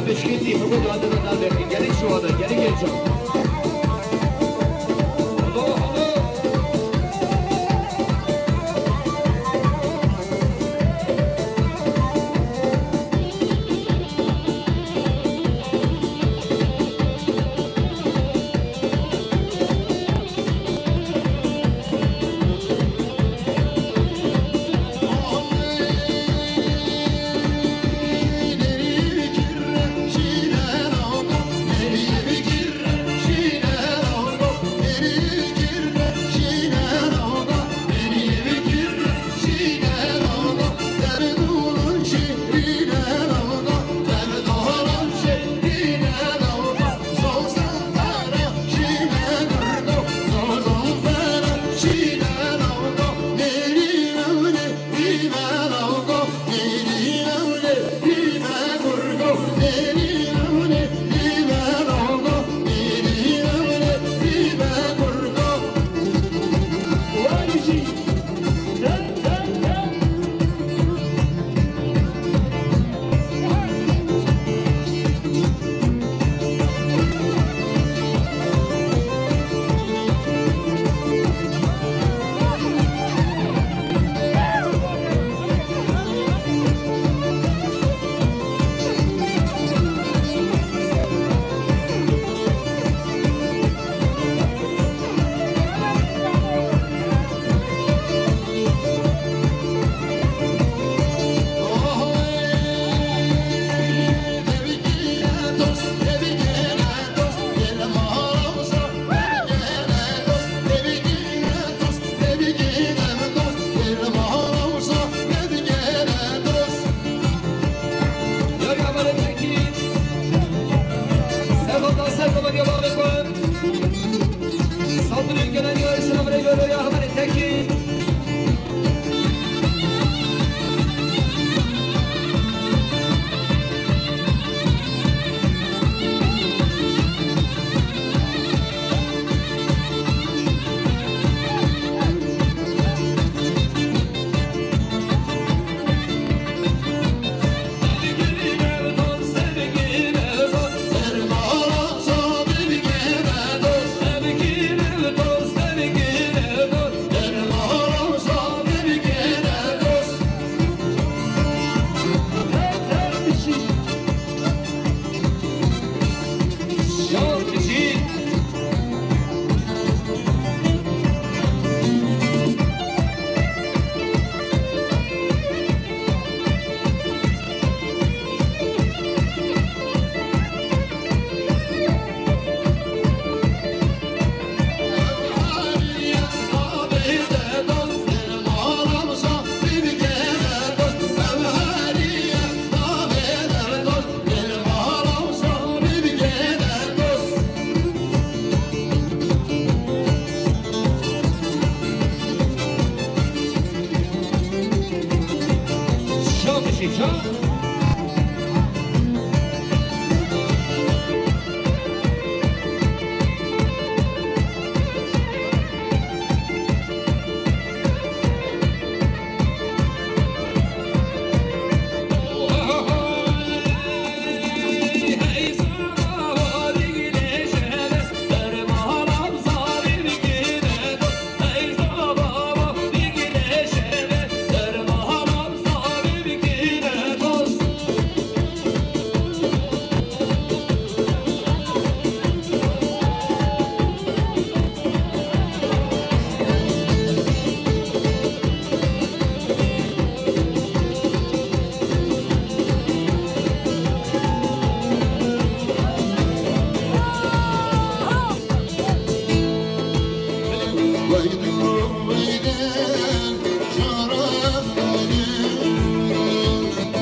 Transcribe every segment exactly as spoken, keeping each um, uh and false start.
Pişkîtî, hikû dade de navê, gelek şiwana, gelek gencan.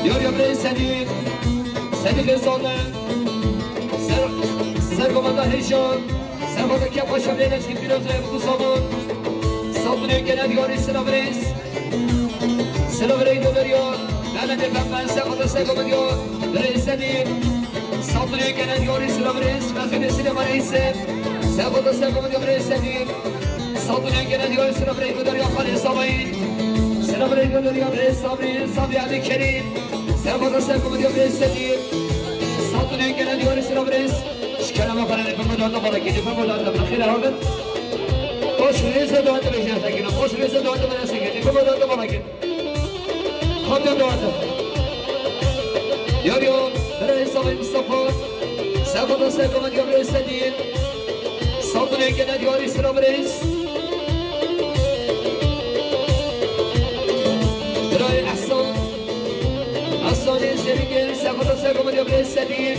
Yar ya birê Sedî, Sedî Gêzane, ser, ser komanda Hêja, ser komanda Kepaşa Bêleşkî Pîroz ve Kusavan, Sabunê Genel Yarî Silav Reis, Silav Reis Döver ya, Mehmet Efendi, ser komanda, ser komanda ya, Reis Sedî, Sabunê Genel Yarî Silav Reis, Mezunê Silêman Reis, ser komanda, ser komanda ya, Reis Sedî, Sabunê Genel Yarî Silav Reis Döver ya, Xalê Samayî, Silav Reis Döver ya, Reis Sabri, Sabri Ali Kerim, Sergoda Sergo Medya Reis Sedî. Nêkene diyarî sira birêz. Ji kerema xwe re nêfemo dawete balakin, nêfemo dawete balakin, xêra havet. Baş rêze dawete bêjin, tekin. Baş rêze dawete balakin, nêfemo dawete balakin. Xatir dawete. Yar ya, birêz Savay Mustafa. Sefada Seko Medya birêz Sedî. Saldırıya gelen diyarî sira birêz. Birayê Ehsan. Ehsanê Zerîngê, Sefada Seko Medya birêz Sedî.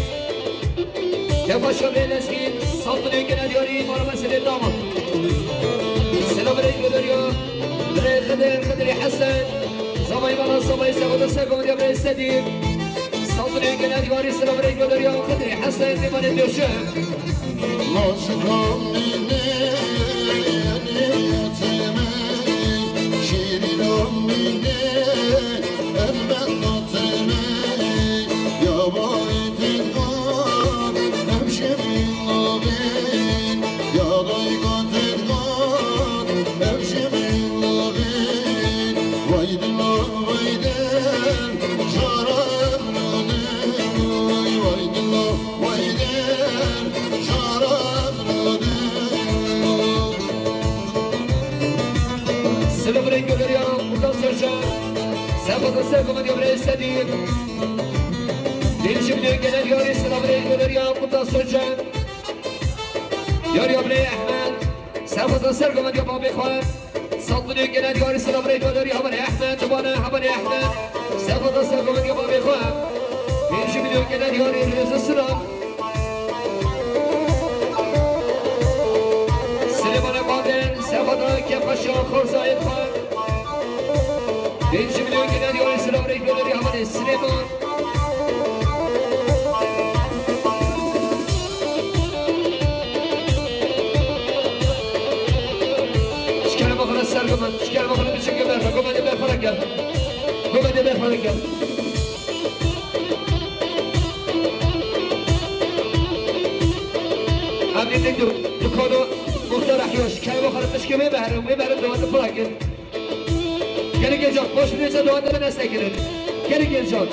Kefa şabrê Lezgîn, saldırıya gelen diyarî, mara meselê dama. Selam birêz Goderya. Birêz Xidir, Xidirê Hesen. Zavayê mala Zavayê, Sefada Seko Medya birêz Sedî. Saldırıya gelen diyarî, selam birêz Goderya. Xidirê Hesen, Nêmanê Döşe. Nazika mîne, niyetime, şîrîna mîne, elbet natime, ya baytî got, ev şemîn labîn, ya dayka têt got, ev şemîn labîn, vay dila, vay der, şara evladê, vay dila. Silo birêz Goderya, Kurda Soca. Sefada Seko Medya birêz Sedî. Dêrşî milyon gelen diyarî, silo birêz Goderya, Kurda Soca. Yar ya birêz Ehmed. Sefada Seko Medya babê xwe. Saldırıya gelen diyarî, selam birêz Goderya, haberê Ehmed, bana, haberê Ehmed. Sefada Seko Medya babê xwe. Dêrşî milyon gelen diyarî, rêze selam. Silêmanê Baden, Sefada Kefaşa, Xorzayê xwe. Dêrşî milyon gelen diyarî, selam birêz Goderya, haberê Silêman. Şikere bakın ser gumedê, şikere bakın biçim gumedê, gumedê berfara gel. Gumedê berfara gel. Em ê dikano muxtar Ehya, şikere bakın biçim gumedê berfara, wê berfara dawete pira gel. Gelek Gêlcan, baş rêze dawete bine sekirin. Gelek Gêlcan.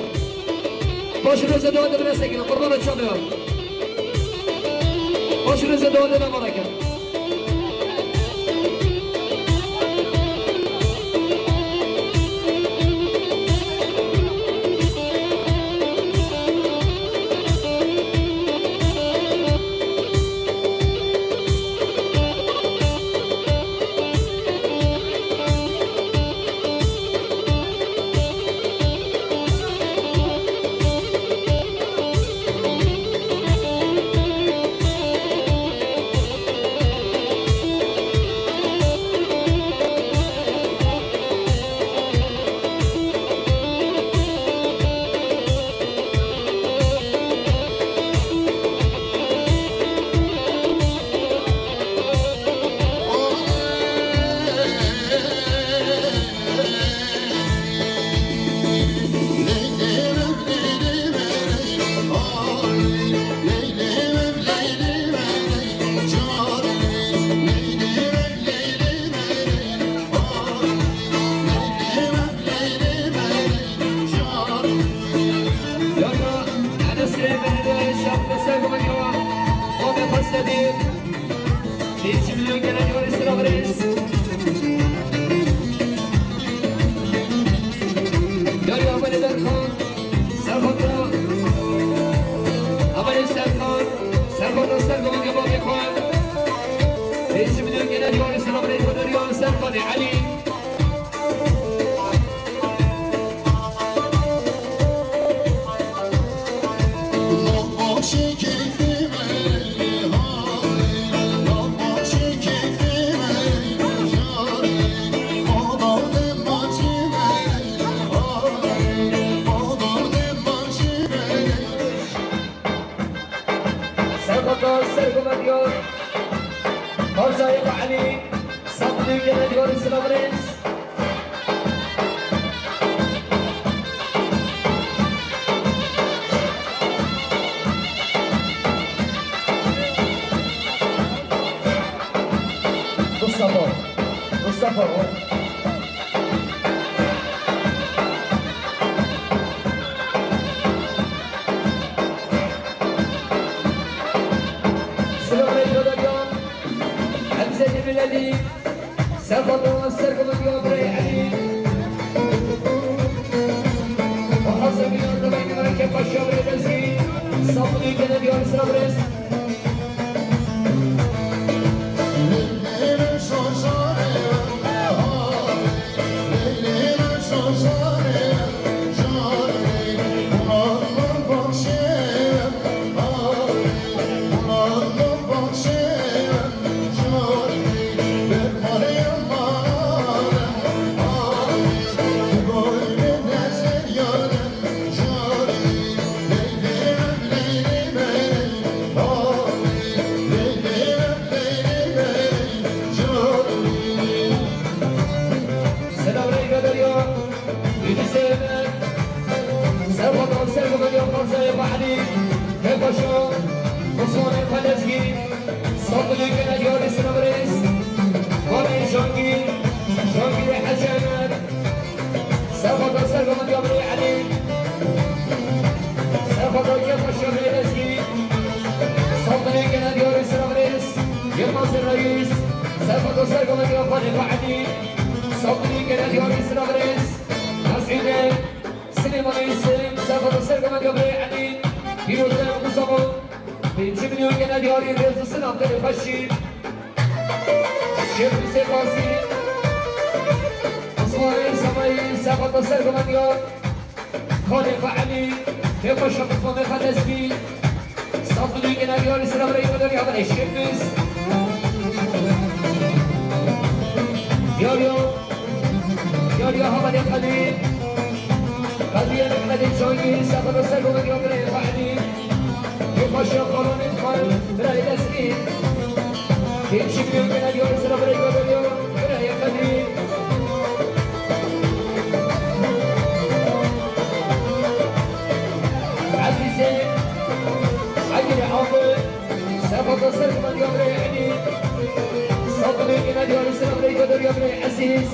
Baş rêze dawete bine sekirin. Qurbana çabe ya. Baş rêze dawete bine marakin. Yaya, Enes Rey Belediye Şarkı Sergimanya, Ome Pasedi, Dêrşî milyon gelen diyarî sira birêz. Yaya, Amelê Berkan, Serxota, Amelê Serkan, Serxota Serkan, Gababê Xan. Dêrşî milyon gelen diyarî sira birêz, Goderya Serkanê Elî. Serxota Sergomediya, Horzayê Elî, Sabunê Gelediyorê Silavrêz. Mustafa, Mustafa o. Gene diyarî rêz û silam dilê xweşî. Şêxûsê Qasî, Osmanê Semayî, Sefata Sergomendiyar, Xalê xwe Elî, Kêpaşa Osmanê xwe Lezgî, Safilî gene diyarî silam rey Qederiya Belê Şêxûs. Diyariya, diyariya Hevalê Qedî, Qedîyê Mehmedê Cangî, Sefata Sergomendiyar Belê Xwe Elî. Yê paşa qalanê xwe birayê Lezgî. Pêncî milyon gene diyarî sira birayê Qederiya, birayê Qedî. Ezîzê, Egîrê Apo, Sefata Sergomendiyar birayê Elî. Safilî gene diyarî sira birayê Qederiya, birayê Ezîz.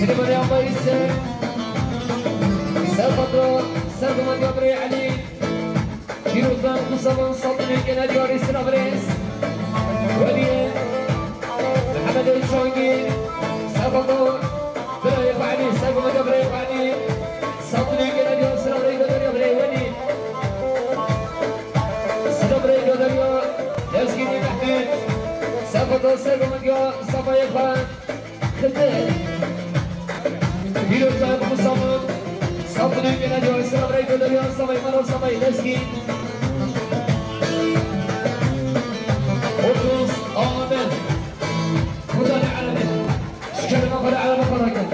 Silimanê Abayî ser, ser xwe, ser xwe, Sergomendiyar birayê Elî. Pîrozan Musavan Saltanê gene diyarî sira birêz. Weliyê Mehemedê Çangî, Serxwedor, birayê xwe Elî, Serxwedor birayê xwe Elî. Saltanê gene diyarî sira birayê Qederiya birayê Welî. Sira birayê Qederiya Lezgînî Mehmet. Serxwedor Serxwedor ya Safayê xwe. Xizir. Pîrozan Musavan, Saltanê gene diyarî sira birayê Qederiya, Savayê Mero, Savayê Lezgî. Otuz Amed. Kurdanê Erebê. Şikerê me xwe li Ereba xwe rakin.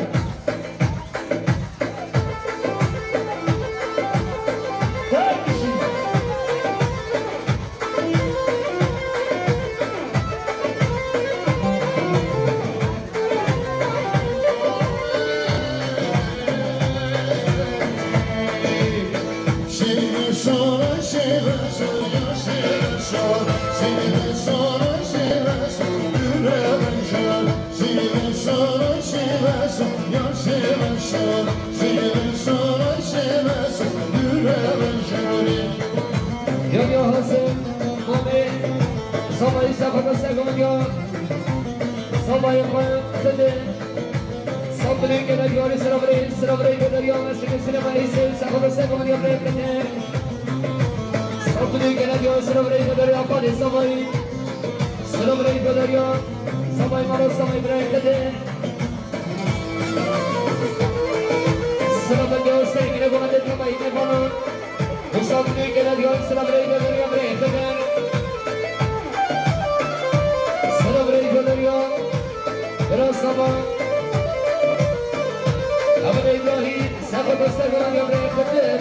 Ya, ya, hazır. Mamê. Savayî Sefata Sergomendiyar. Savayê xwe Xizir. Saltanê gene diyarî sira birayê, sira birayê Qederiya, Meşikê Silêmanê Îsê, Sefata Sergomendiyar birayê Xizir. Saltanê gene diyarî sira birayê Qederiya, Xalê Savayî. Sira birayê Qederiya, Savayê Mero, Savayê birayê Xizir. Sira bendê Huseyîn, gine gomendê Tebayî, ne bana. Musa Güney gene diyarî sira birayê Qederiya, birayê Xizir. Sira birayê Qederiya, bira Saba. Emin Îbrahîm, Sefata Sergomendiyar birayê Xizir.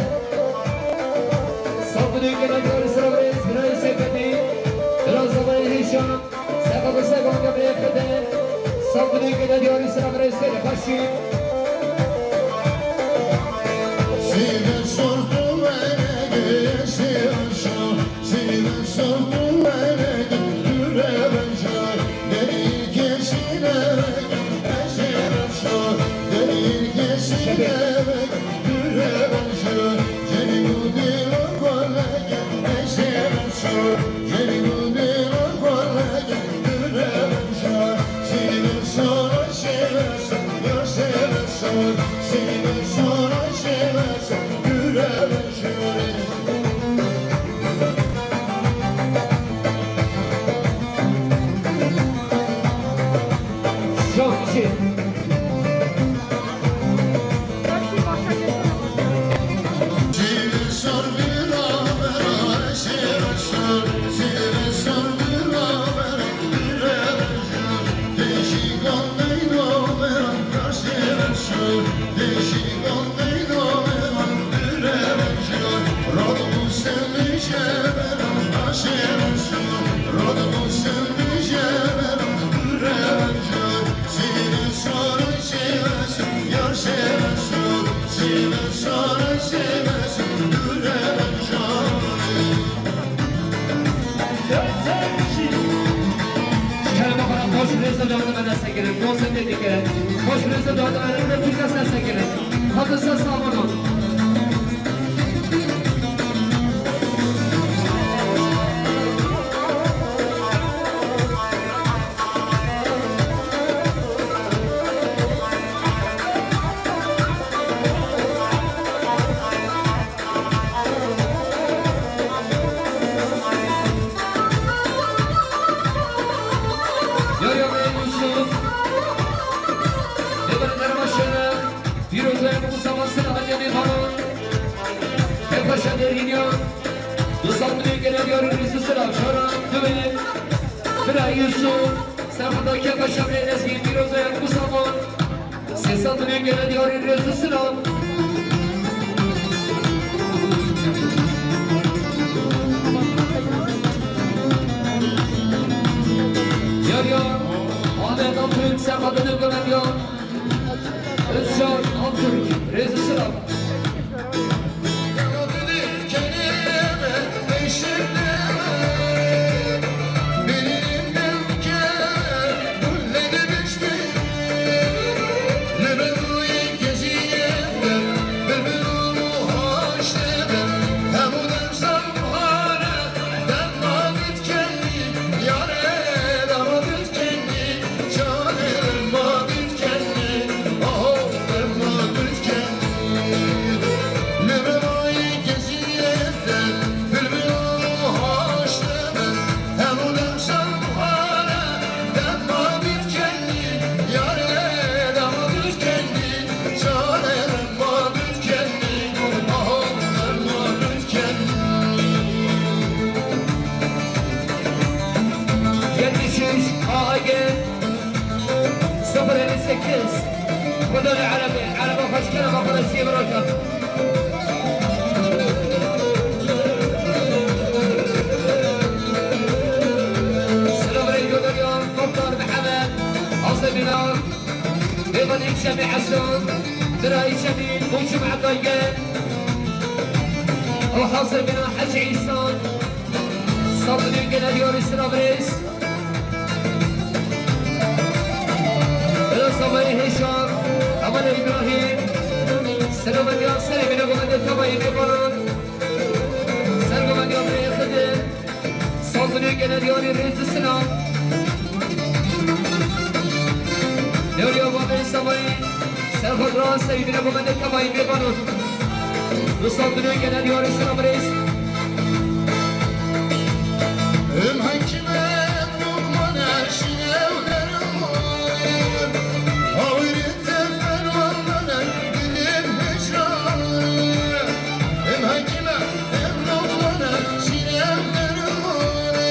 Safilî gene diyarî sira birayê, birayê Seyfetî. Bira Sabayê Hêşan. Sefata Sergomendiyar birayê Xizir. Safilî gene diyarî sira birayê Seyfetî. Destekirin, konser tebrik ederim. Hoş bir insan doğdu, ayrı bir Türk destekirin. Hakkı ses sağ olun. Ya ya be Yusuf. Demirler başına. Pîroza Yusuf Savaş'ın Alyan'ı Hanım. Hep başa deriniyor. Yusuf Bey gelen yarın Yusuf Sıra. Şora. Dövelim. Bira Yusuf. Sen burada kep başa be Ezgi. Pîroza Yusuf Savaş. Sesat bile gelen yarın Yusuf Sıra. Yar yar, Ahmet Altın, sen kadını gören yar. Özcan Altın, Rezi Sıra. Yetmiş üç A G sıfır elli sekiz. Xwedê li Erebê, Ereba xweş kere, xwe Xwedê siyê bi roja. Selam aleyküm, Derya, Komutan Mehmet, Azemina. Mêvanê Çemê Esan, birayê Çemê, Koçum Etayge, ew hazir bina Hecî Îsan, Sabunê gele diyarê Sira Birêz. Bila Samayê Hêşar, Hevalê Îbrahîm, Selamet ya serê bine govendê Tebayê Mêvanan, Sergovend ya Birê Xidir, Saldırıya gelen yarı Rêzî Sinan. Lewriya Babê Samayî, Serxwe Duran, Seyîdine Babendê Temayî Mêvanon. Li saldırıya gelen yarı Sinan Birêz. Em hekîme, em lokmane, şîne û dermane. Hawîrê te ferman dane, dilê hicrane. Em hekîme, em lokmane, şîne em dermane.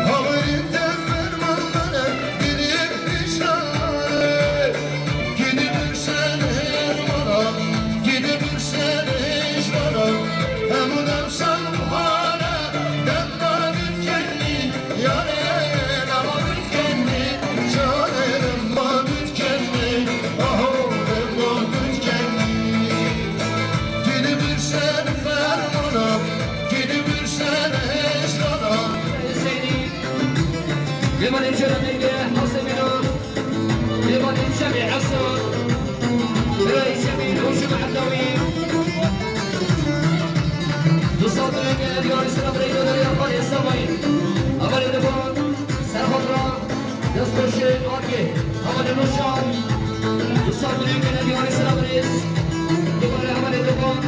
Hawîrê te ferman dane, dilê hicrane. Kî dibirse hicrana, kî dibirse hicrana. Hemû dem şan buhare, dem navî kenî. Lêvanê Çeremêge, Hasemîna. Lêvanê Çemê Esan. Birayê Çemê Rûşî Mehdawî. Du sal dûrê gele diyarî sira birayê Dodorê Avalê Samayî. Avalê Dibon, Serxotra, Destxweşê Akê. Avalê Nûşan. Du sal dûrê gele diyarî sira birêz. Dibon, Avalê Dibon.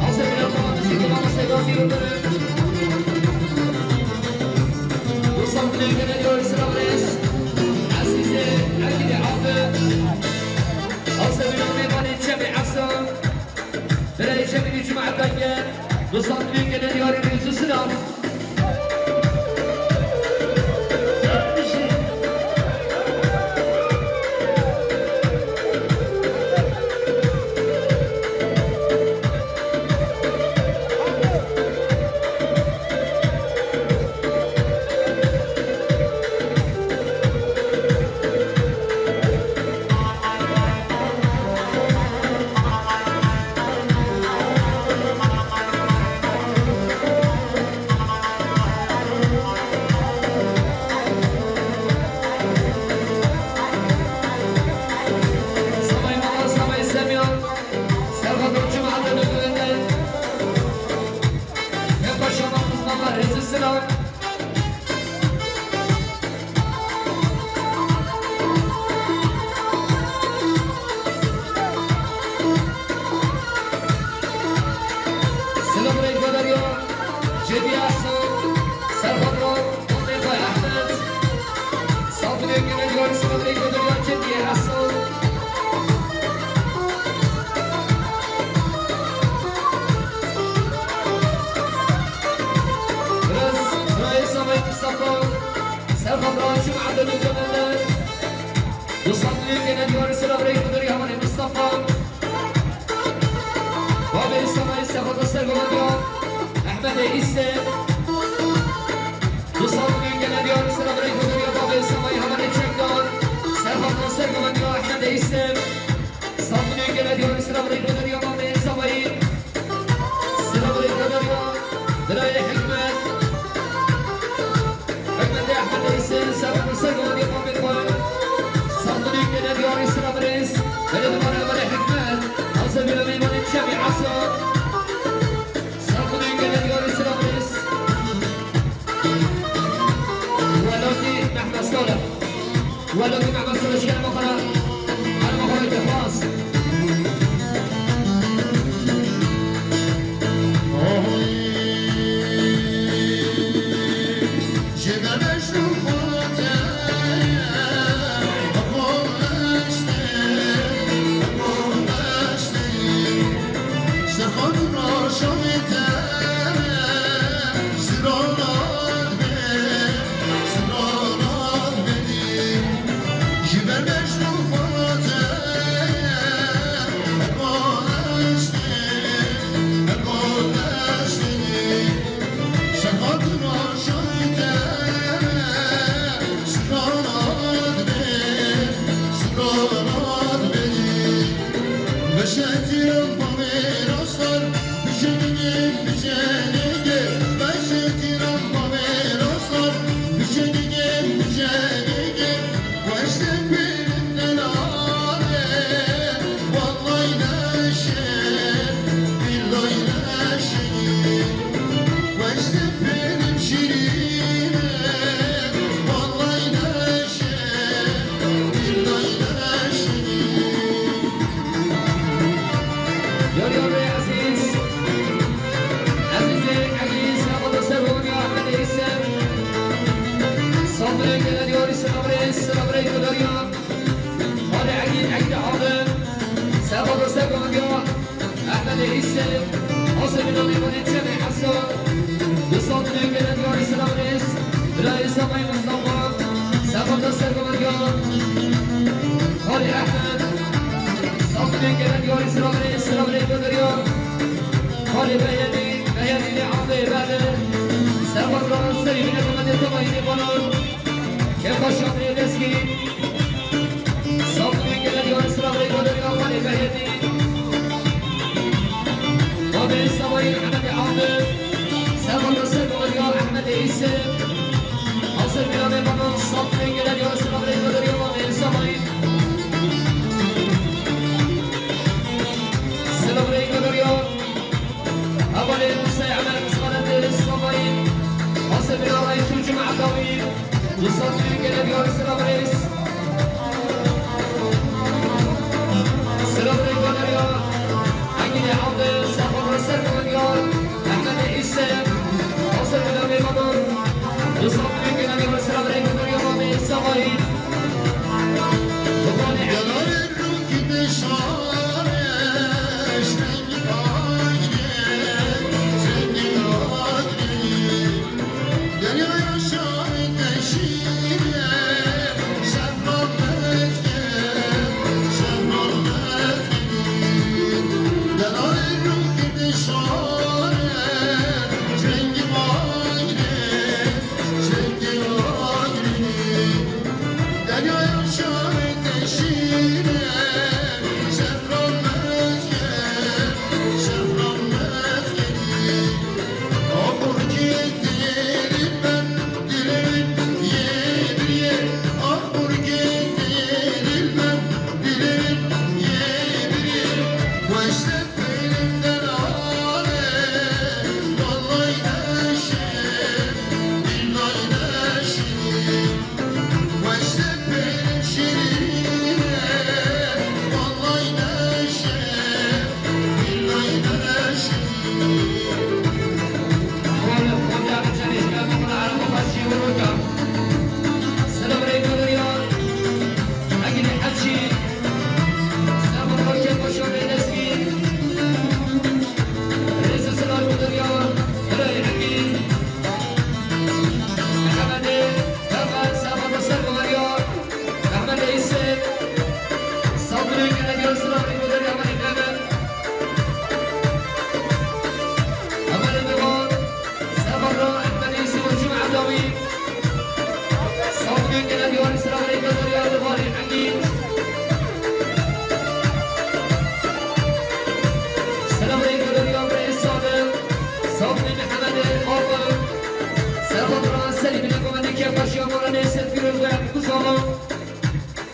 Asê Bilal Muhammed Sîkî Mamoste Gazî Yildirim. Du sal dûrê gele diyarî sira birêz. Ezîzê Ekîdê Abi. Asê Bilal Mêvanê Çemê Esan. Birayê Çemê Cuma Denge. Du sal dûrê gele diyarî rêz û silav. Mustafa. Serhat Raşim Adem Cemal'e. Mustafa Büyük'e ne diyor? Sıra buraya kadar Yaman Mustafa. Babê Îslamay Serhat Sergovan ya Ehmedê Îsê. Mustafa Büyük'e ne diyor? Sıra buraya kadar ya Babê Îslamay Hamanê Çekdan. Serhat Sergovan ya Ehmedê Îsê. Mustafa Büyük'e ne diyor? Sıra buraya kadar ya Babê Îslamay. Selamun aleyküm ya. Birayê Hikmet. Hikmetê Ehmed Hüseyin, selam û selam û devam et bana. Saldırı gelen yarı sıra bres. Hele numara bana Hikmet. Hazır bir alayım bana Çemi Hasan. Saldırı gelen yarı sıra bres. Welatî Mehmet Salih. Welatî Mehmet Salih, şikene bakana. Hadi bakalım, defans. Yar yar ve Aziz. Azizê Egîz, Aziz Servonya, Ehmed Eysen. Sabirê gelen yar, Sabirê, Sabirê Güleriya. Hadi Egîz, Egîz aldı. Servonya, Servonya. Ehmed Eysen. Asıl bir alayım, Çemi Hasan. Sabirê gelen yar, Sabirê. Birayê Sabirê Mustafa. Servonya, Servonya. Hadi Ehmed. Sabirê gelen yar, Sabirê, Sabirê Güleriya. Hadi Beyedi, Beyedi de aldı, Beyedi. Servonya, Servonya, Beyedi, Beyedi, Beyedi. Kefa Şakrê Lezgî. Sabirê gelen yar, Sabirê Güleriya, Hadi Beyedi. Babê Sabirê Ehmedê aldı. Servonya, Servonya Ehmedê Eysen. Hazır bir alayım bana, Sabirê gelen yar, Sabirê Güleriya, Babê Sabirê. Sabirê Güleriya. Hevalê Musey Emer Musxaletê Sabirê. Asê Bira Reîs û Cuma Dawî. Musafirê gelek yar Sira Reîs. Sira Reîs Galeriya. Engînê Avdê, Safar Ser Galeriya. Ehmedê Îse. Asê Bira Mêvanan. Musafirê gelek yar Sira Reîs Galeriya. Mame Sabirê. Babanê Emer.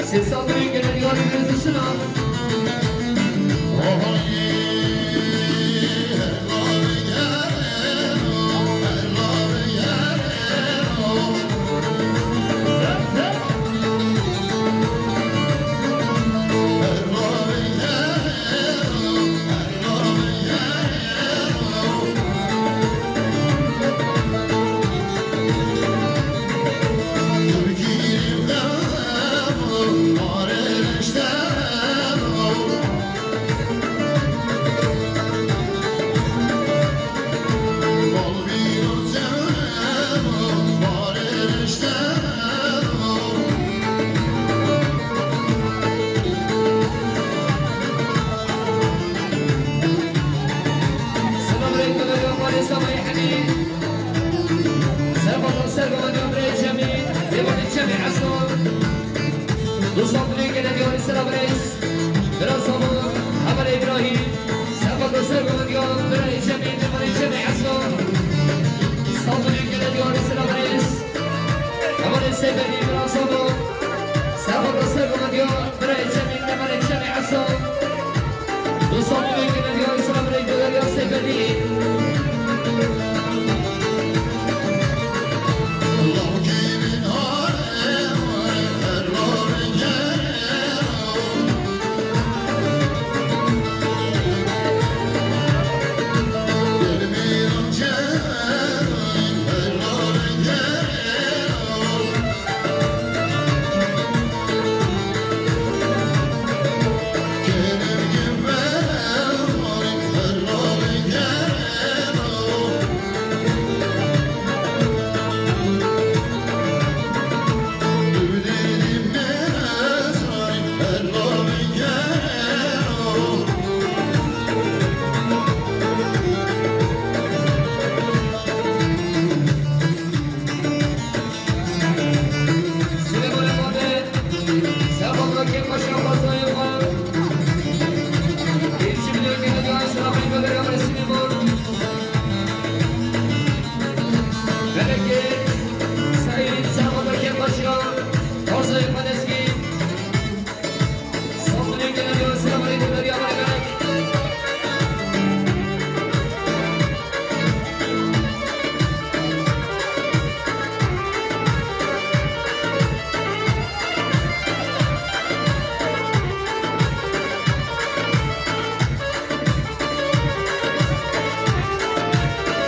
Sê sal birî gele diyarî Rêzû Sinan. Selam aleyküm, aleyküm, aleyküm, aleyküm. Serbakan Serbakan Cemre Cemî, Cemî Eslan. Dostan dilê gele diyarî selam reis. Biraz zaman Heval Îbrahîm. Serbakan Serbakan Cemre Cemî, Cemî Eslan. Dostan dilê gele diyarî selam reis. Heval Seyfedî biraz zaman. Serbakan Serbakan Cemre Cemî, Cemî Eslan. Dostan dilê gele diyarî selam reis. Seyfedî.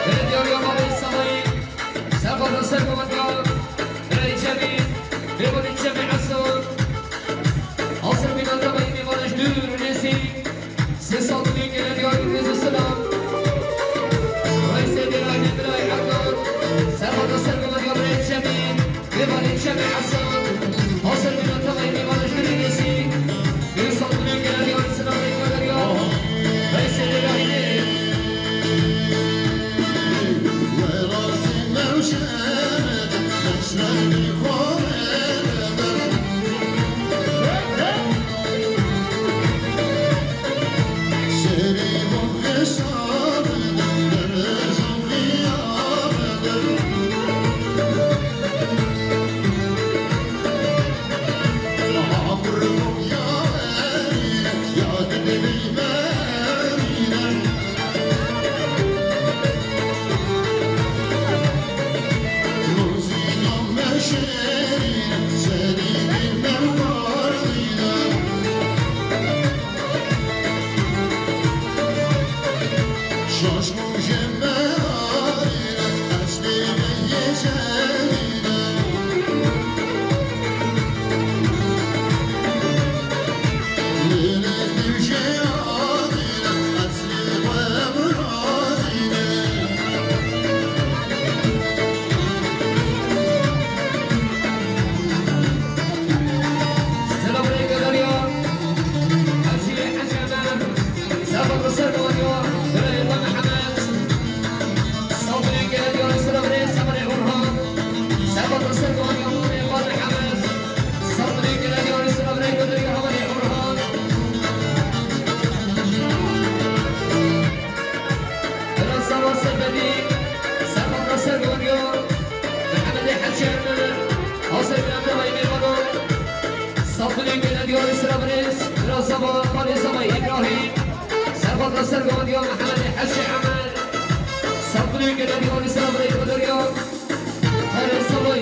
Belediye Yamalı Samayı, Serbakan Serbakan Birayê Cemî, Bêbanî Cemî Esan, Asir Bînan Demayî Bîbanij Dûr Nêsî, Sê sal dilê gele diyarî Rêzû Sinan. Reisê Dêrayî Birayê Erdogan, Serbakan Serbakan Birayê Cemî, Bêbanî Cemî Esan, Asir Bînan Demayî Bîbanij Dûr Nêsî, Sê sal dilê gele diyarî Sinan Rêzû Sinan. Reisê Dêrayî. Seba, Xalê Sebay Îbrahîm. Serxwe da ser gavadiya Mehemedê Hecî Emer. Sefilê gelê diyarî sera birê Goderya. Xalê Sebay.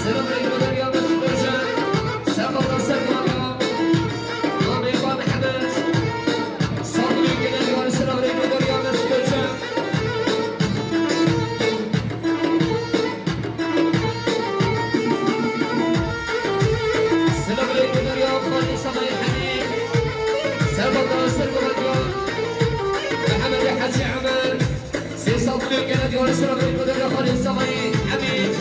Sera birê Goderya Mesut Ercan. Serxwe da ser gavadiya Namê Ba Mihemed. Sefilê gelê diyarî sera birê Goderya Mesut Ercan. Silav lê Goderya Xalê Sebay Hemîd. Serva da ser Goderya Mehemedê Hecî Emer. Sê sal bûye gele diyarî silav lê Goderya Xalê Sebay Hemîd.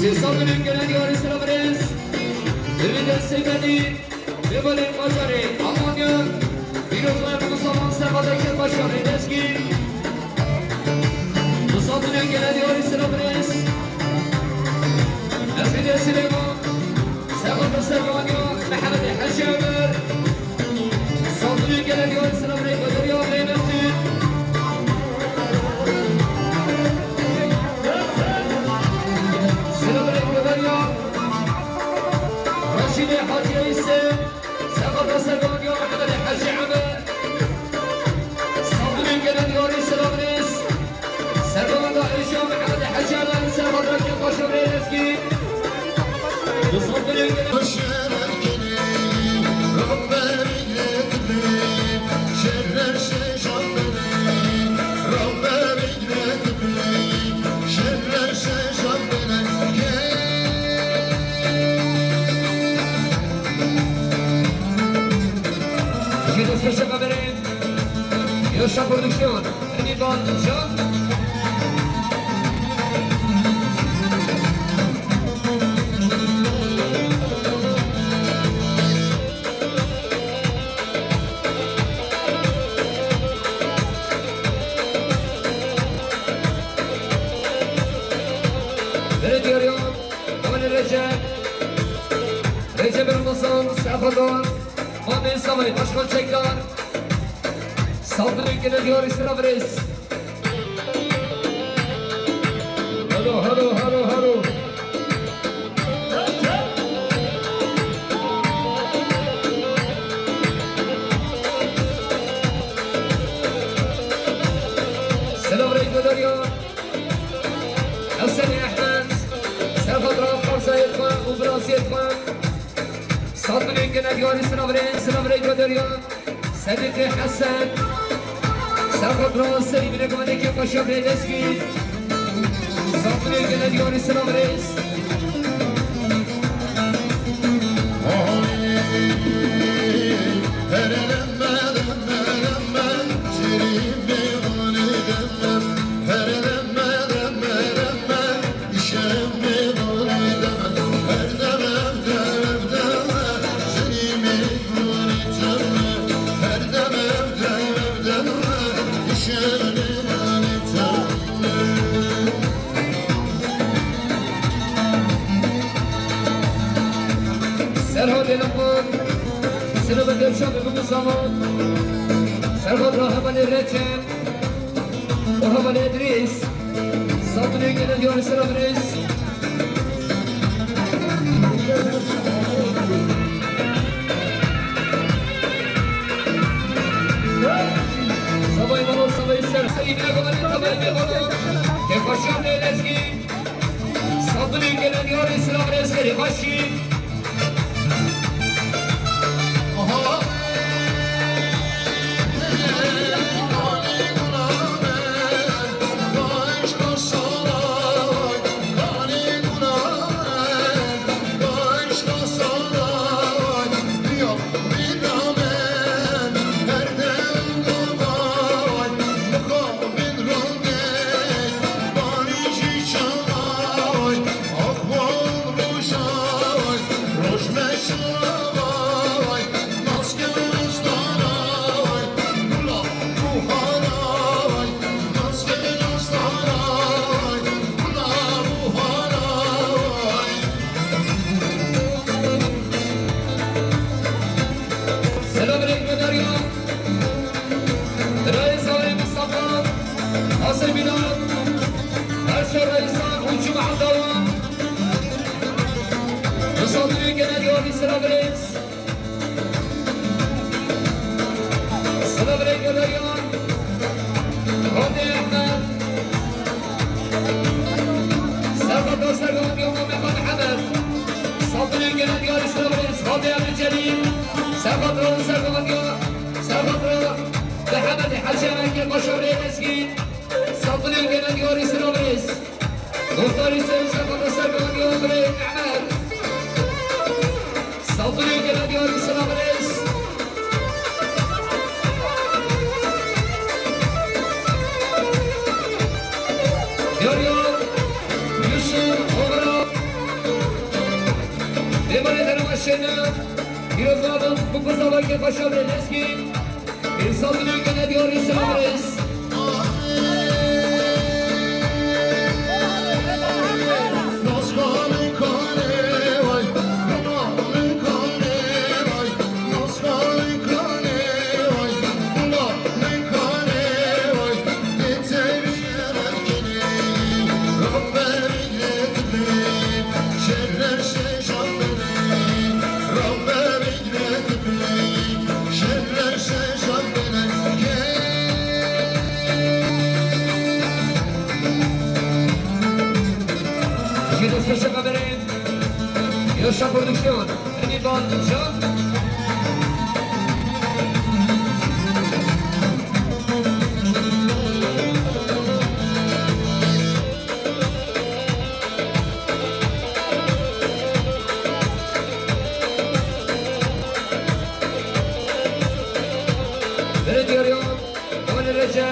Sê sal binên gele diyarî sira birêz. Divî destê benî. Lêvanê bajarê Almanya, pîrozbaya Musavan Servadekir Başarê Lezgî. Musavinê gele diyarî sira birêz. Ezmîdê Silêman, Servada Servaniya, Mehemedê Hecî Emer. Musavinê gele diyarî sira birêz, Bederiya Rêmesî. Sira birêz Bederiya. Raşîdê Hacî Eyse. Serva da serva ya Mehemedê Hecî Emer. Saldırı gelen yarî selaminiz. Serva da Êja Mehemedê Hecî Emer. Serva da Kêpaşa Rê Lezgî. Bu saldırı gelen Ji destkeşa kamerê Yaşa Prodüksiyon, Emin Balcan. Belediyariya, Amanê Recep, Recep Ramazan, Sefadar, Mamê Savay, Başkan Çekdar, Saldırı gelen yarı sıra virêz. Halo, halo, halo, halo. Selam Reyko Derya. Hasan Ahmet. Serhat Rahat Farzayet ve Ubrasiyet ve. Saldırı gelen yarı sıra virêz, sıra Reyko Derya. Sedîqê Hesen. Serxwe bi rastî binê gumanekê xweşa bê dest kir. Saldırı gelen yarî silav reis. Serhat Elefan, Sinobe Devşa ve Bugün Zaman, Serhat Rahamanê Reçel, Orhamanê Edrîs, Saldırıya gelen yarı sıra Edrîs. Sabay balo, sabay ser, sayın Egoman'ın tabay bir balo. Kefaşan ne lezgi. Saldırıya gelen yarı sıra Edrîs, Kefaşi. Aha. Silav reis. Silav reis Godaryan. Hadi Ahmed. Serhat Serkan Yolda Mehmet Ahmed. Saltanatê gelen diyarî silav reis. Hadi Ahmed Celil. Serhat Serkan Yolda. Serhat Mehmet Hacı Ahmet Başarı Eski. Saltanatê gelen diyarî silav reis. Muxtarî Seyîd Sefa Serkan Yolda Mehmet. Saltanatê gelen diyarî silav reis. Yahya Yusuf Oğra. Êvarê Dermaşêne. Pîrozbabin Bukuzava Kepaşa Brêleskî. Saltanatê gelen diyarî silav reis. Ji destpêşa kamerê Yaşa Prodüksiyon, Hannibal Can. Belediye Reyon, Mali Recep,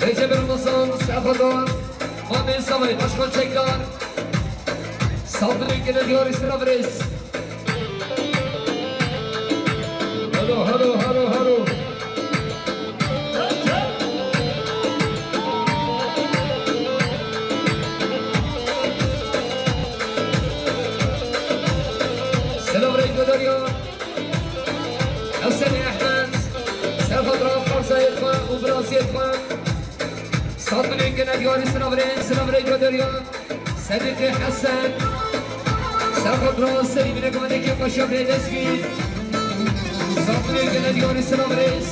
Recep Ramazan, Sefadar, Mami Savay, Başkan Çekdar, Saldırı Genel Yarısı Ravres. Halo, halo, halo, halo. Selam Reydo Derya. Hesen Ehmed. Serhat Rauf Karzayê xwe û birasiyê xwe. Saldırı Genel Yarısı Ravres. Selam Reydo Derya. Sedîqê Hesen, Serxatro, Serî Binekovanê Kêpaşa Bêdeskî, Saldırı Genel Yarısı Ravres.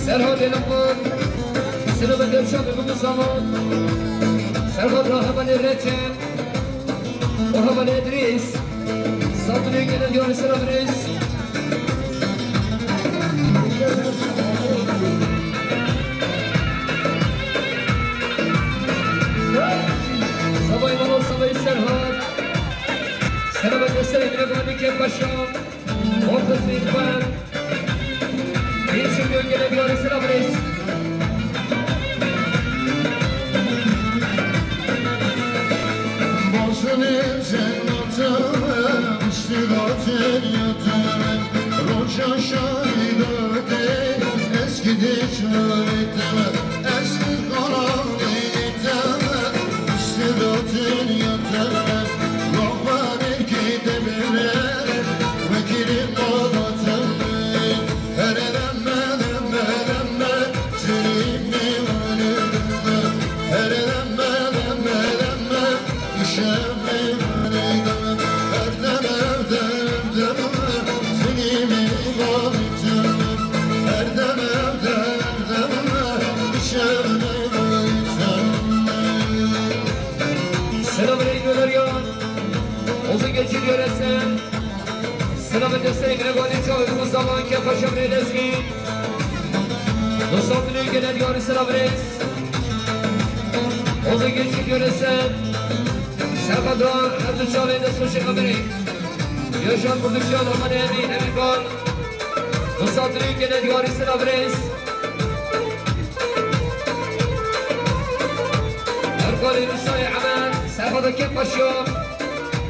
Serhat Elefan, Sinobe Devşan ve Bugün Zaman, Serhat Rahamanê Reçe, Orhamanê Edrîs, Saltanê Genel Yarısı Ravres. Savay Mala, Savay Serhat. Selamet gösterin, Binekovanê Kêpaşa. Ortasını yıkmayan. Değişim Gölge'de bir arası Ravres. Başını cennete, iştirak yatırım. Roca şahidade, eski de çağrıtım. Eski kalan eğitim, iştirak yatırım. Rahman erkide bile, vekilim olatım. Selam aleyküm Derya. Uzun geçit yöresi. Selamet gösterin, Gregori Çağrı, Mustafa Anke Paşa Belediyesi. Dostlar Günü genel yarı selam reis. Ozu Gençlik Yöresi. Serhat Doğan, Ertuğrul Çağrı, Destur Şekameri. Yaşar Prodüksiyon, Aman Emin, Emin Bal. Dostlar Günü genel yarı selam reis. Erkan Yunusay Aman, Serhat Akın Paşa.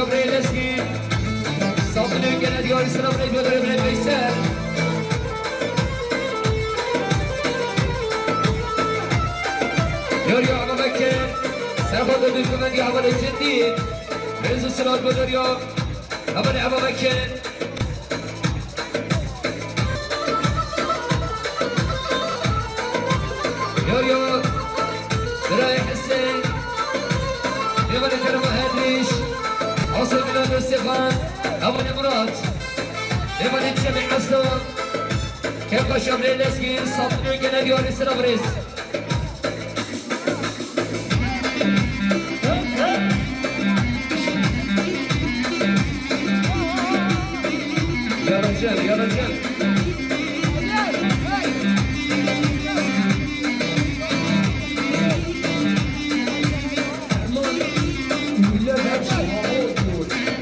Kaşa birê Lezgî. Saldırı gene diyarı sıra birê Dödürü birê Veysel. Yar ya Ebu Bekir. Serhat Dödür Güven ya Ebu Bekir değil. Rezu Sırat Dödür ya. Hemen Ebu Bekir. Yo, yo. Birayê Hüseyin. Êvanê Kerema Hedrîş. Asê Milan Stefan. Êvanê Murat. Êvanê Çemê Eslan. Kevka Şevrê Lezgî. Sapınê gene diyarê sıra birêz. Yaracak, yaracak. Millet hepsi hava oturuyor.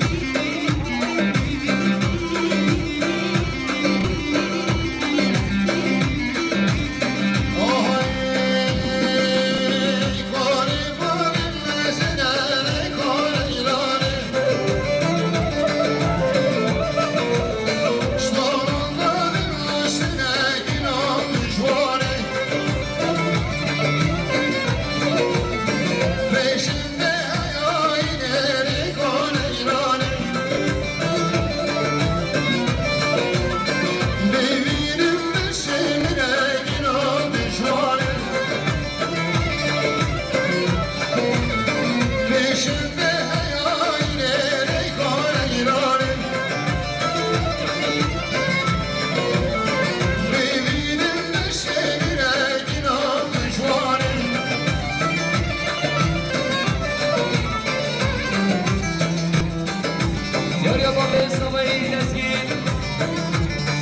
Yar ya Babê Samayî Lezgî,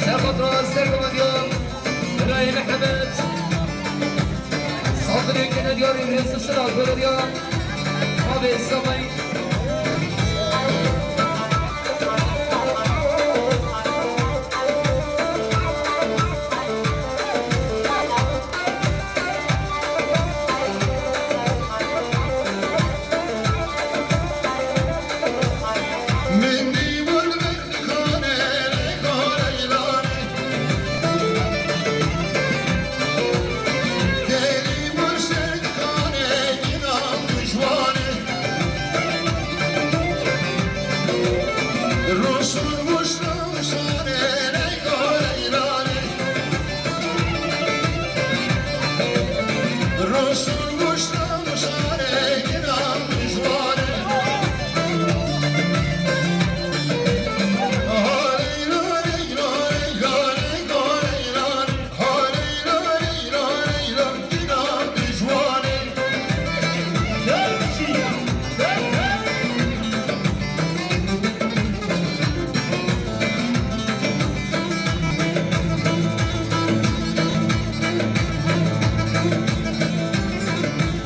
Serhat Rast, Sergomendiyan, Birayê Mihemed, Saldırı gene diyarê Rêzî Sira Goreriya, Babê Samayî.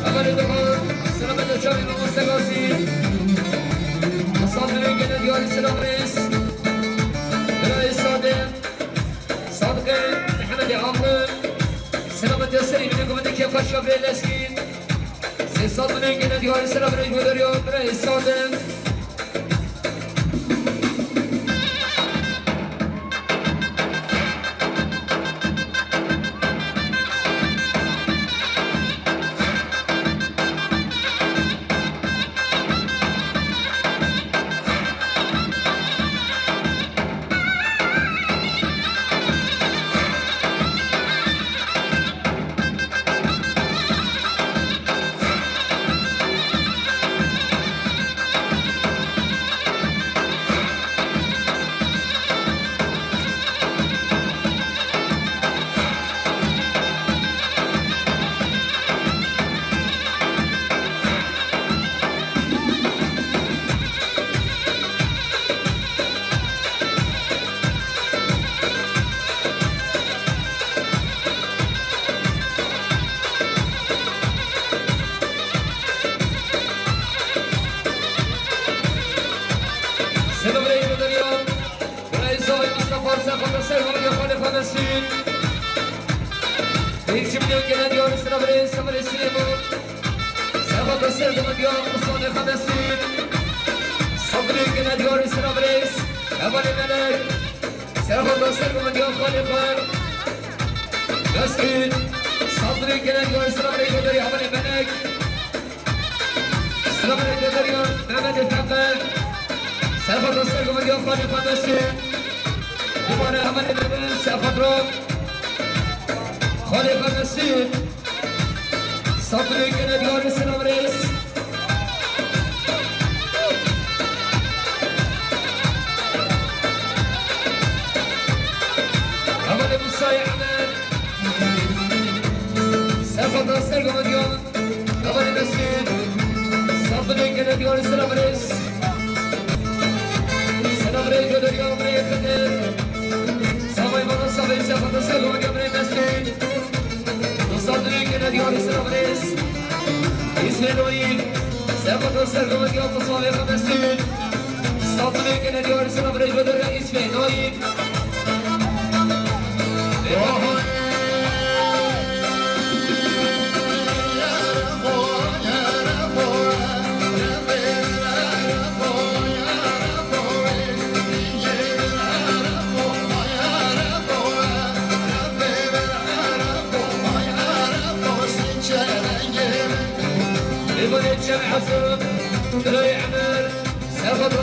Hevalê Duhan, selamet çavê mamoste Gazî. Hasan Dürü gene diyarî selam reis. Birayê Sade. Sadiqê Mihemedê Amli. Selamet serê min, gumendê kêfa şevrê Lezgî. Sandinê gene diyarî sera birê Goderiya, birê Sandin. Selam aleyküm Derya. Birayê Zavê Mistefa, ser xwe ser xwe ya xalê xwe Mesûd. Pêncî milyon gene diyarî sera birê Semerê Silêman. Ser xwe ser xwe ya Mistanê xwe Mesûd. Sandinê gene diyarî sera birê Hevalê Melek. Ser xwe ser xwe ya xalê xwe Mesûd. Sandinê gene diyarî sera birê Goderî Hevalê Melek. Selamun aleyküm, Mehmet Efendi. Serhat Öztürk, Mehmet Yok, Fadil Fadil. Dubare Ahmet Efendi, Serhat Rom. Xalê Fadil. Satırı gene diyarı selam reis. Ahmet Musa'yı Ahmet. Serhat Öztürk, Mehmet Yok. Hevalê Mesûd. Sandinê gene diyarî sera birêz. Sera birêz Goderiya, birêz Xedir. Savay bana savay, Serhat Öztürk, Mehmet Yok, birêz Mesûd. Sandinê gene diyarî sera birêz. Îsmaîl Oyîn. Serhat Öztürk, Mehmet Yok, savay Mesûd. Sandinê gene diyarî sera birêz Goderiya, Îsmaîl Oyîn. Êvanê çem Hesen, Dilay Emer, Serhat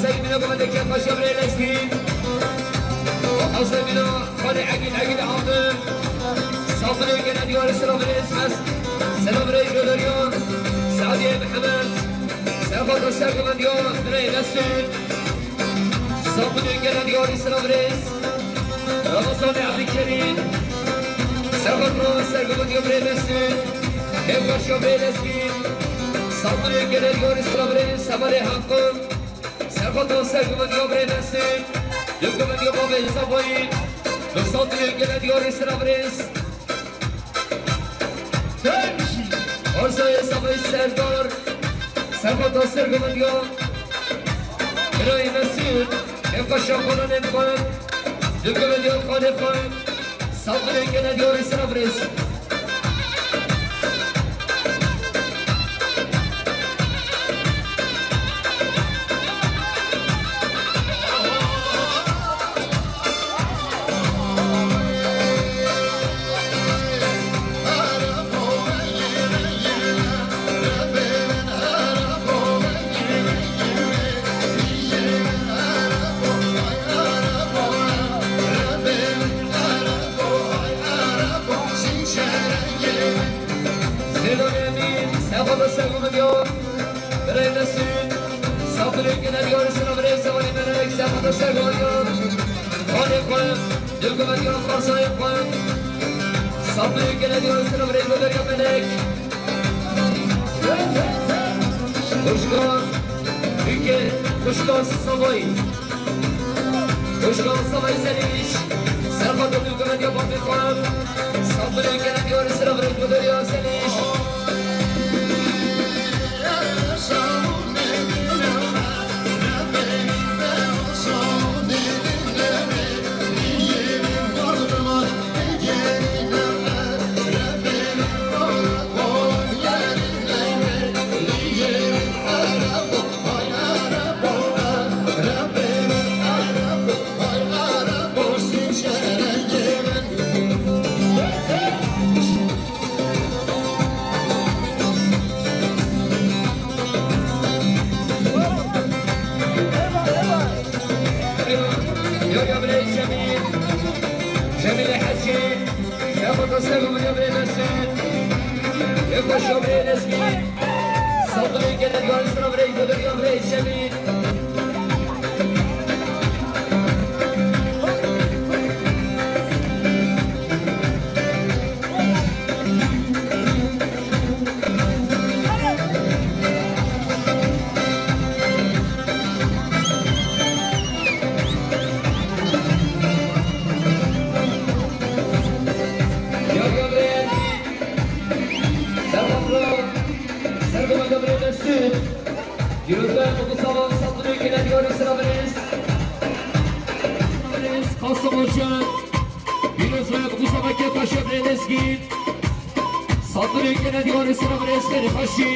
Seyîd Mine Gomendê Kêfxweşiya birê Lezgî. Hewsa Mine, Xalê Egîd, Egîd Alim. Sandinê gene diyarî sera birê Esmes. Sera birê Joderiyan. Sadiye Mihemed. Serhat Seyîd Gomendiya birê Mesûd. Sandinê gene diyarî sera birê Ramazanê Ebdîkerîm. Serhat Seyîd Gomendiya birê Mesûd. Kêfxweşiya birê Lezgî. Sandinê gene diyarî sera birê Sevalê Hakkı. Serhat Öztürk, Mehmet Yok, birê Mesûd. Yok, Mehmet Yok, Bavê Zavayî. Sandinê gene diyarî sera birêz. Arzayê Zavayî Serdar. Serhat Öztürk, Mehmet Yok. Birayê Mesûd. Kêfxweşiya xananên xwe. Yok, Mehmet Yok, xanê xwe. Sandinê gene diyarî sera birêz. Sêdonê Emîn, Sefo Dostê Gumediyo, Birê Mesûd, Safirê Genediyo, Sina Birê Sewanê Melek, Sefo Dostê Gumediyo, Xanê xwe, Dil Gumediyo, Xarsayê xwe, Safirê Genediyo, Sina Birê Gumediyo Melek. Xuşka, Bike, Xuşka Savayî. Xuşka Savayî Zelîş. Serxwe dil Gumediyo Bafê xwe. Safirê Genediyo, Sina Birê Gumediyo Zelîş. Sira birêz Dodoriya, birêz Şemîl. Ya, ya, birêz. Serhatro. Sergo Mega birêz Mesut. Pîroz be, bi ku sava sed milyon kene diyarê sira birêz. Birêz Kasım Hoca. Pîroz be, bi ku sava Kepaşa birêz Lezgîn. Sed milyon kene diyarê sira birêz Xêrê Xweşî.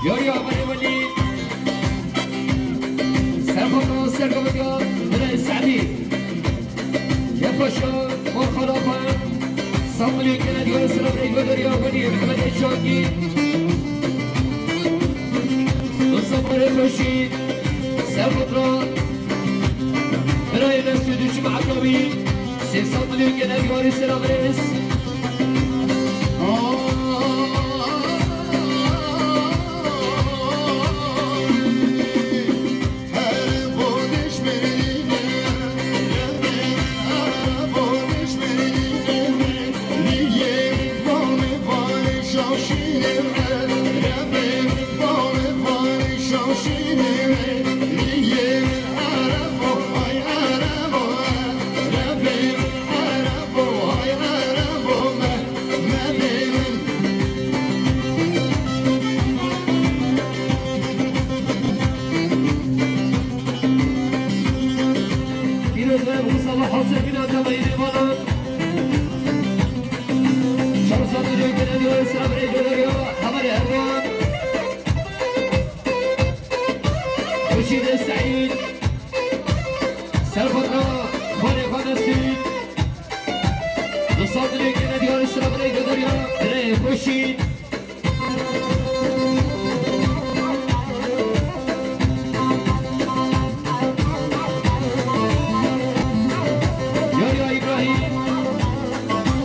Yariya Amerê Welî. Serxweta Sergavetiya Birayê Se'dî. Kepaşa Korxana xwe. Sed milyon kene diyarê sira birêz Dodoriya Welî Mehmedê Çakî. Mustafa Rêkoşî. Serxweta Birayê Mesûd û Cuma Dawî. Sê sed milyon kene diyarê sira birêz. Pîroz be, bi ku sava Hewsê Bîna Temayî Mêvanan. Çar sed milyon kene diyarê sira birêz Dodoriya Hevalê Erdogan. Xurşîdê Seîd. Serxweta Xalê Xwe Mesûd. Du sed milyon kene diyarê sira birêz Dodoriya Birayê Xweşî. Yariya Îbrahîm.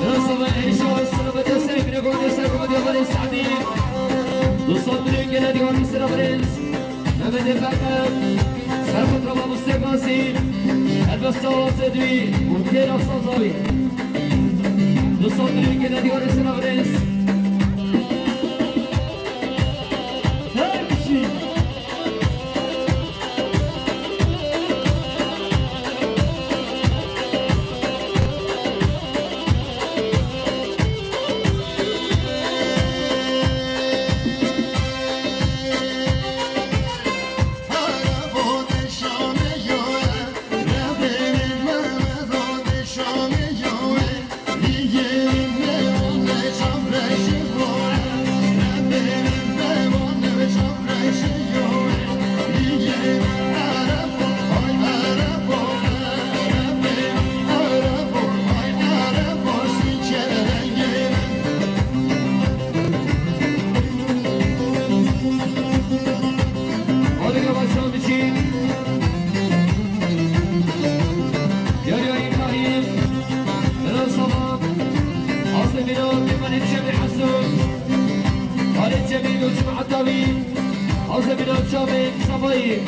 Nasıl Êşa, sınıfı destek bile gol destek, gol diye, gol destek. Du sed milyon kene diyarê sira birêz. Mehmetê Berber, Serxweta Mamostê Gazî, helbesta Azedî û têra saza wî. Du sed milyon kene diyarê sira birêz. Her kişi. Hadi yavaştan biçin. Yahya İbrahim. Biraz salam. Azemina Kemal Çemi Hasan. Halil Cemil Uçma Atavi. Azemina Çabe Sabayi.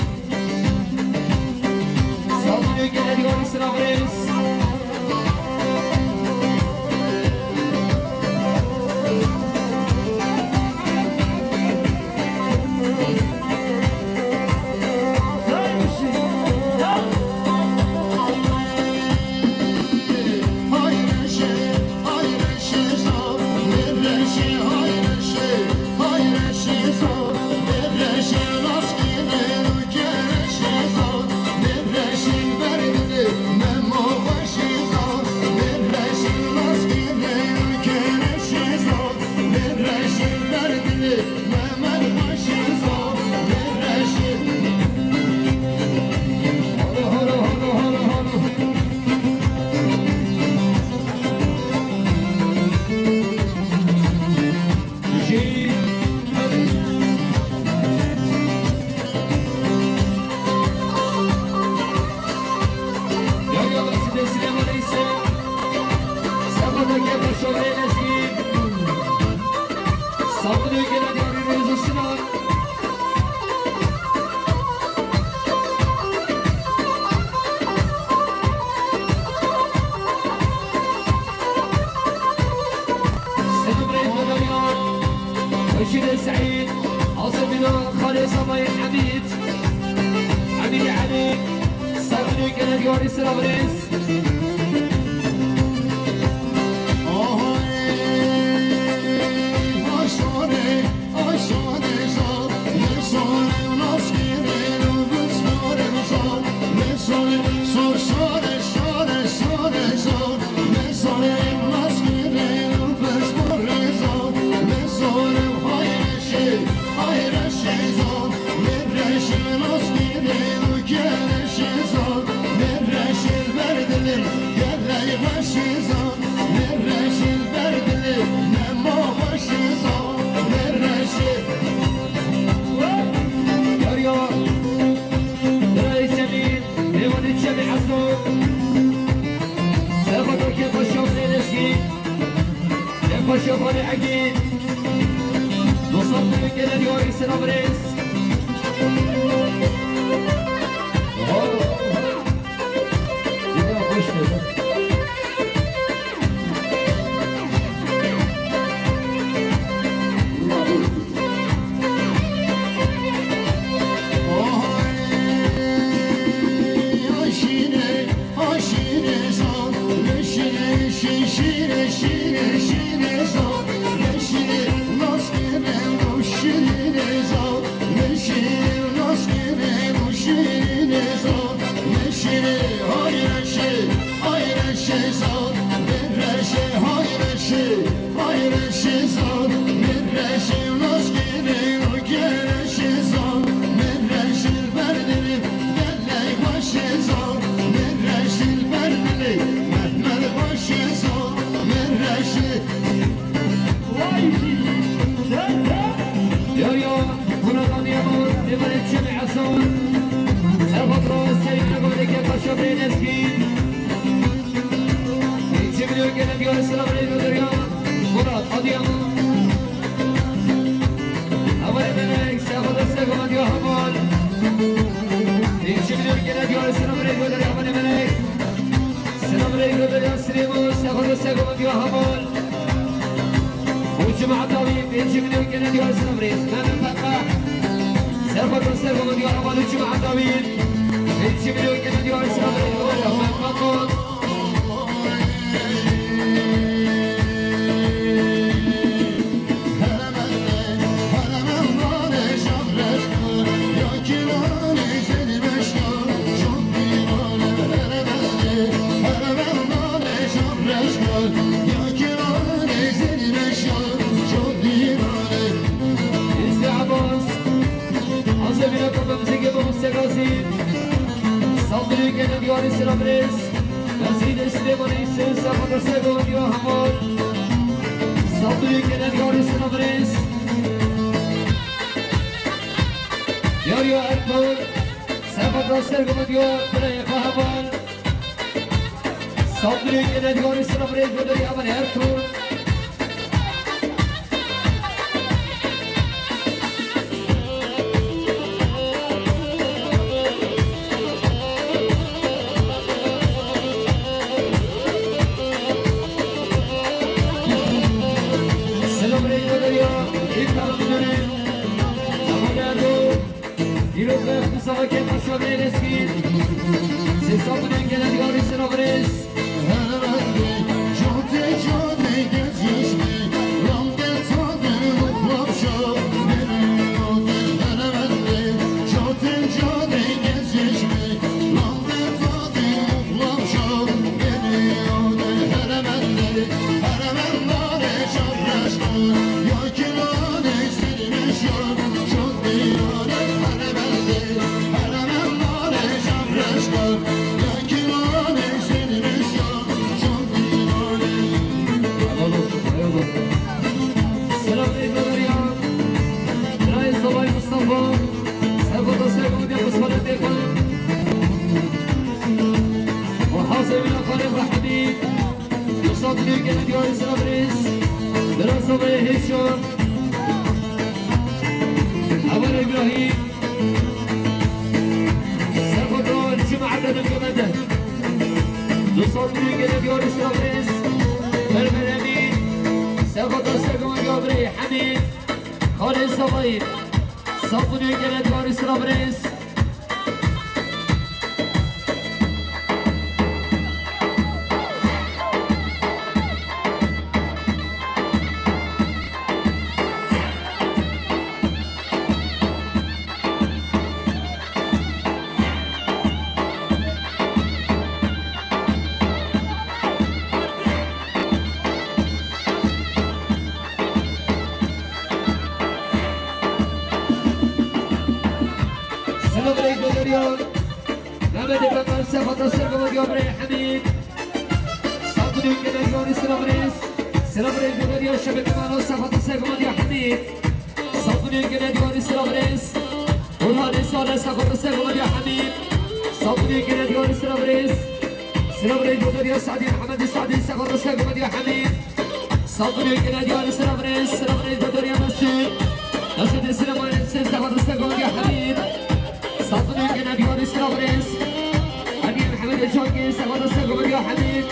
Sağ olun, gelen yol sıra. Şobrê Lezgî, Sabunê gele diyarî rêz û silav. Selam rêz û silav. Reşîdê Seîd, Azemîna, Xalê Samayê Emîd, Emîd Elî, Sabunê gele diyarî silav rêz. Yar yar, Birayê Çemî, Mêvanê Çemî Ezo, Serxoto Kefa Şobrê Lezgî, Kefa Şoxanê Egî, Dostan Dewê Gele Diyarî Sinabrêz. Wow. Dünya hoş geldin. Yar yar, Murat Adıyaman, Emanet Çemi Hasan, Erbatro, Selim Nagoleke, Paşa Beyleski. İki milyon gelen bir arasına buraya gönderiyor. Murat Adıyaman. Havale Melek, Sefada Sego, Adıyaman. İki milyon gelen bir arasına buraya gönderiyor, Havale Melek. Selam aleyküm, ya Süleyman, Sefada Sego, Adıyaman. Hücum Atavi, Benjamin Ökken'e diyor, Sabri. Mehmet Fatma. Serhat Östergoğlu diyor, Aman Hücum Atavi. Benjamin Ökken'e diyor, Sabri. Mehmet Fatma. Saldırı gelen diyarı sıra brez. Yazid Süleyman İhsan, Sefada Sego, Diyor Hamal. Saldırı gelen diyarı sıra brez. Yar ya Erkan, Sefada Sego, Diyor Brey Hamal. Saldırı gelen diyarı sıra brez, Diyor Hamal Erkan. Îro ve Mustafa Kemal Şobrê Lezgî. Sê sabunên gele diyarî sira virêz. Hêşo. Heval Îbrahîm. Serxoto Cuma Ebedin Gomede. Du sed milyon gele diyarî sira birêz. Berber Emîn. Serxoto Sergoma Gabrê Hemîd. Xalê Savayî. Sed milyon gele diyarî sira birêz. Selamünaleyküm Derya. Mehmet Efendi, Sefa Tasarruf, Gabrê Hemîd. Sed milyon gele diyarî sira birêz. Sira birêz Gabrê ya şebeke mala Sefa Tasarruf, Gabrê Hemîd. Sed milyon gele diyarî sira birêz. Burhanê Salih, Sefa Tasarruf, Gabrê Hemîd. Sed milyon gele diyarî sira birêz. Sira birêz Gabrê ya Sadî, Mehemedê Sadî, Sefa Tasarruf, Gabrê Hemîd. Sed milyon gele diyarî sira birêz. Sira birêz Gabrê ya Mesûd. Mesûdê Silêmanê, Sefa Tasarruf, Gabrê Hemîd. Sed milyon gele diyarî sira birêz. Emîr Mehemedê Cangî, Sefa Tasarruf, Gabrê Hemîd.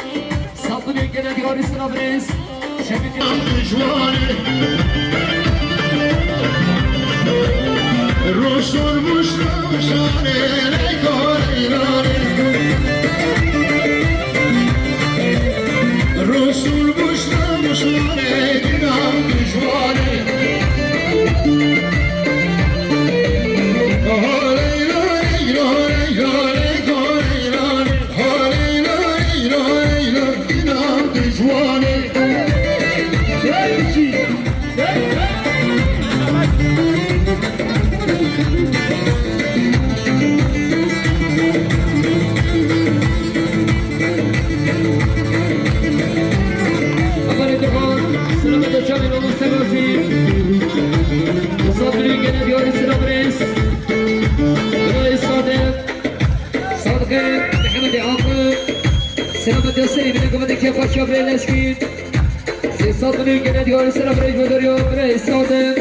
Sed milyon gele diyarî sira birêz. Şevî Dijwanê. Rûsûn mûşka mişanê, leyko leylonê. Rûsûn mûşka mişanê, dînan dijwanê. Ho leylo, leylo, leylo, leyko leylonê. Selamet çavên mamoste Gazî. Misafirî gele diyarî sira birêz. Birayê Sadiq. Sadiqê Mehemedê Aqil. Selametê serî bide, gavendê kêfa çavrê leşkî. Sê sed milyon gele diyarî sira birêz Godoriya, birayê Sadiq.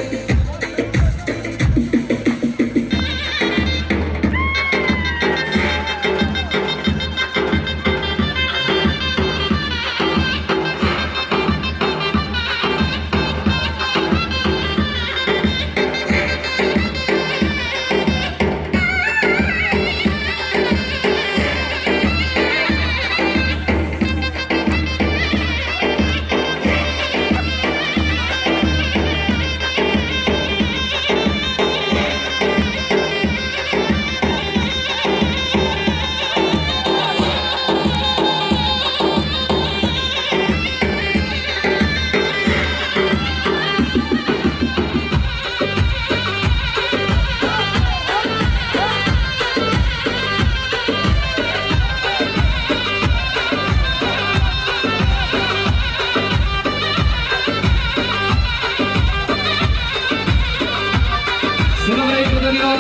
Selamun aleyküm Derya.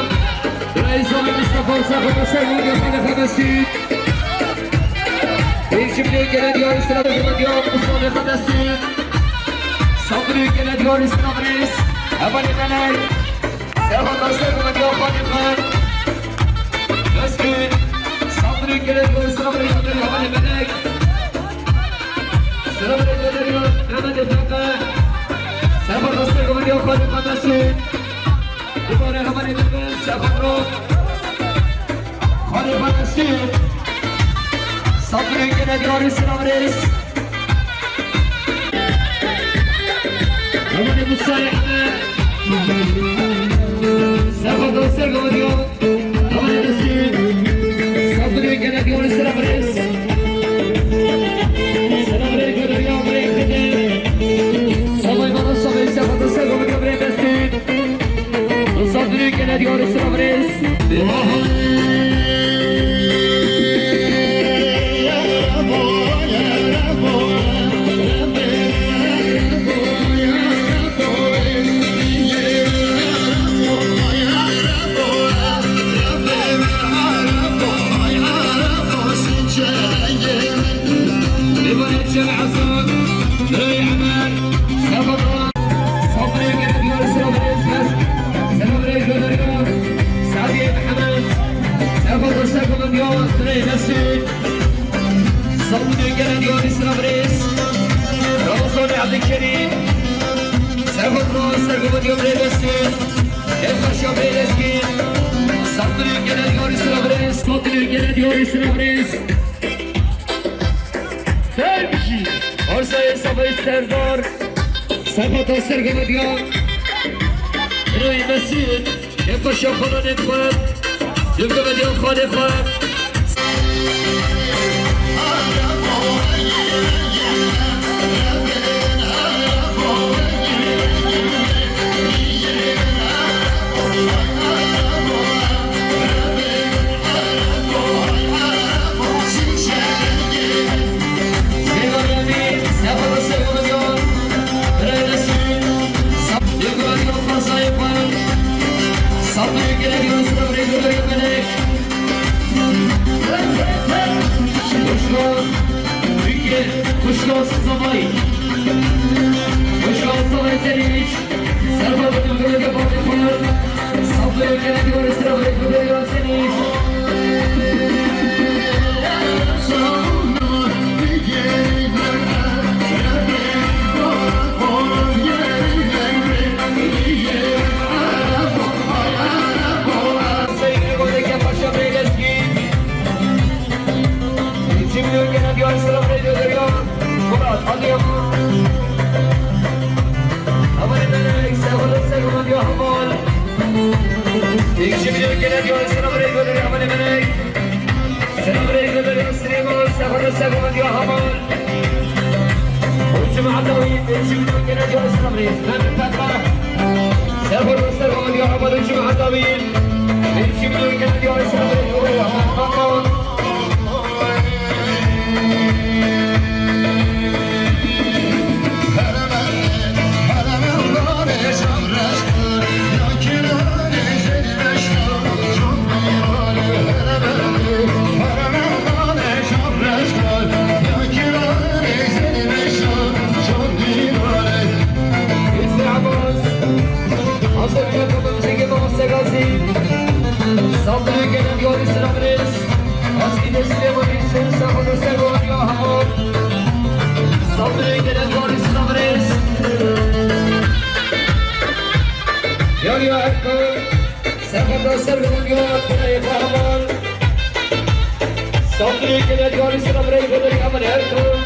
Reis abi Mustafa Sakın Sayın Yapan Efendisi. Eşimli gelen diyar İslam, gelen diyar Mustafa Efendisi. Sabri gelen diyar İslam Reis. Hemen hemen. Serhat Aslan gelen diyar Fatih Khan. Özgün. Sabri gelen diyar İslam Reis. Hemen hemen. Selam aleyküm, Mehmet Efendi. Sefa Rastı, Gomeli, Xalî Xanesi. Dubare hemen edildi, Sefa Ro. Xalî Xanesi. Sabri gene diyarı selam reis. Hemen Musa Yahya. Sefa Rastı, Gomeli. Serhat Rast, sergovendiya birê Lezgîn. Ev xweşiya birê Lezgîn. Saftirê gele diyarî sira birêz. Saftirê gele diyarî sira birêz. Arsayê Safayê Serdar. Serhat Rast, sergovendiya birê Lezgîn. Hep paşa xananê xwe, li ku vediya xanê xwe. Xuşka, Fikir, Xuşka Zavayî. Xuşka Zavayî Zeliç. Serba Bıdın Bölge Batı Pınar. Saplı Ülkeler Divarı Sıra Bıdın Bölge Zeliç. Sevgili Godeke Paşa Beyleski. Çimli Ülkeler Divarı Sıra Bıdın Bölge Murat Adıyaman. Aman Melek, Sevalı Sevalı Yahamal. Çimli Ülkeler Divarı Sıra Bıdın Bölge Aman Melek. Selam Reis, Süleyman, Sefer, Sefer, ya Hamal. Hücum Atavi, Hücum Gene Diyor Sabri, Mehmet Fatma. Sefer, Sefer, ya Hamal, Hücum Atavi. Hücum Gene Diyor Sabri, Mehmet Fatma. Saldırı gelen yol İslam'ın Eskide Silêmanî ser sexo du ser wan ya hemû. Sabrê gelek warî sinabrêz. Yar ya Erkan, sexo du ser wan ya Pirayê Kahraman. Sabrê gelek warî sinabrêz, Erkan.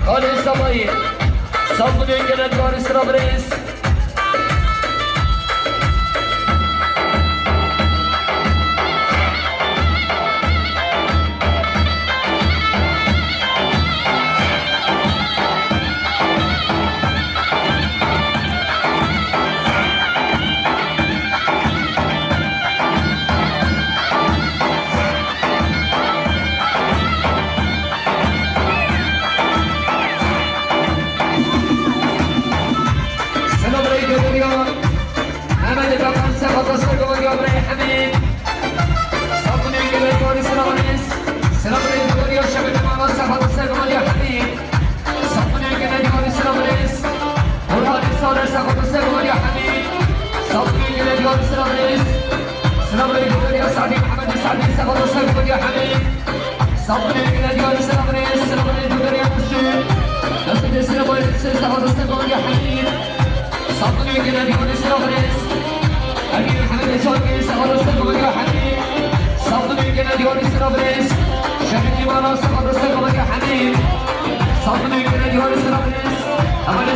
Xalê Semayî, Sabunê Gelet Warî Sirabirêz. Saptın ülküne diyor sıra Brez, sıra Brez, bu dönüyor şu. Nasıl bir sıra bu, siz daha da sıra ya Hamid. Saptın ülküne diyor sıra Brez. Emir Hamid Eşoğlu, sıra da sıra ya Hamid. Saptın ülküne diyor sıra Brez. Şerif Liman'a sıra da sıra ya Hamid. Saptın ülküne diyor sıra Brez. Ama ne